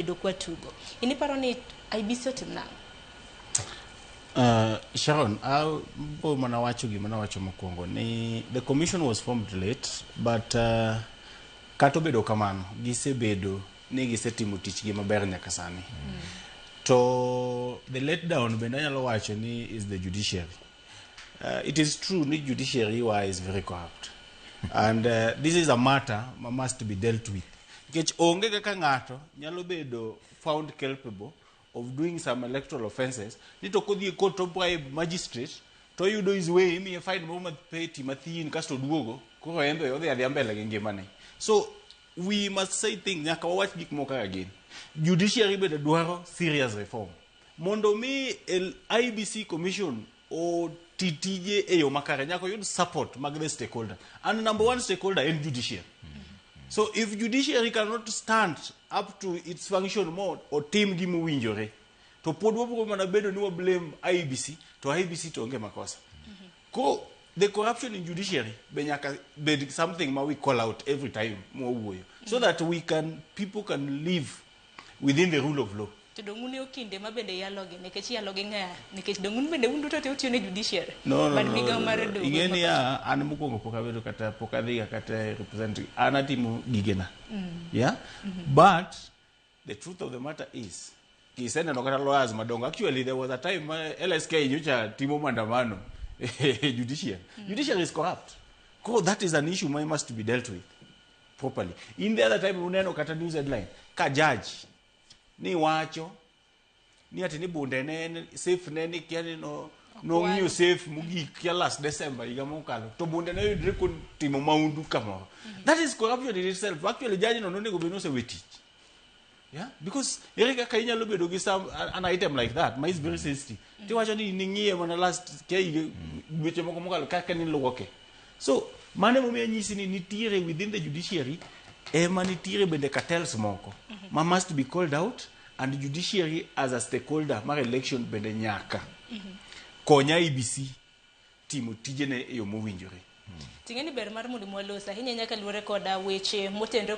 Bedo kwa tugo. In iparo ni IEBC otim nang'o? Sharon, abo mana wacho gima nawacho mokwongo ni the commission was formed late, but kata obedo kamano, gisebedo ni gisetimo tichgi maber nyaka sani. To the letdown bende anyalo wacho ni is the judiciary. It is true ni judiciary wa is very corrupt. And this is a matter ma must be dealt with. Nikech onge kaka ng'ato nyalo bedo found culpable of doing some electoral offences ni to kodhi e court to bribe magistrate to oyudo his way, imiye fine moro mapeti mathin, kasto oduogo koro en be odhi adhiya mbele gi ngimane. So we must say things, nyaka wawach gik moko kaka gin. Judiciary bende dwaro serious reform mondo mi IEBC commission oti tije e yo makare. Nyaka oyud support mag the stakeholder, and number one stakeholder en judiciary. So if judiciary cannot stand up to its function mo otim gimowinjore, to pod wabiro mana bedo ni wa blame IEBC, to IEBC to onge makosa. Ko the corruption in judiciary be nyaka bed something ma we call out every time mwawuoyo, so that we can people can live within the rule of law. To dong' un e okinde ma bende yalogi, nikech yalogi ng'a, nikech dong' un bende un duto te utiyo ne judiciary? No. Bad No, migawo no, mar no. doho. Ing'e niya, an mokwongo pok abedo kata pok adhiga kata represent, an atimo gigena, yeah. But the truth of the matter is, kiseneno kata lawyers madongo, actually there was a time ma LSK nyocha timo maandamano judiciary. Judiciary is corrupt. Ko that is an issue ma must be dealt with properly. In the other time uneno kata news headline ka judge ni wacho ni ati ni bunde ne en safe ne ni kia ni no nong'iyo safe mogik kia last December higa mokalo, to bunde ne oyudre kotimo maundu kamoro. That is corruption in itself. Actually, judge no nonego bed ni osewe tich, yeah, because ere kaka inyalo bedo gi some an item like that ma is very sensitive, tiwacho ni ning'iye mana last kia higa dweche moko mokalo kaka niluoke? So mano emomiyo anyisi ni nitiere within the judiciary ema nitiere bende cartels moko ma must be called out, and judiciary as a stakeholder mar election bende nyaka konya IEBC timo tijene e yo mowinjore. Ting'e ni ber mar mondo mwalos ahinya nyaka luwore koda weche motenore.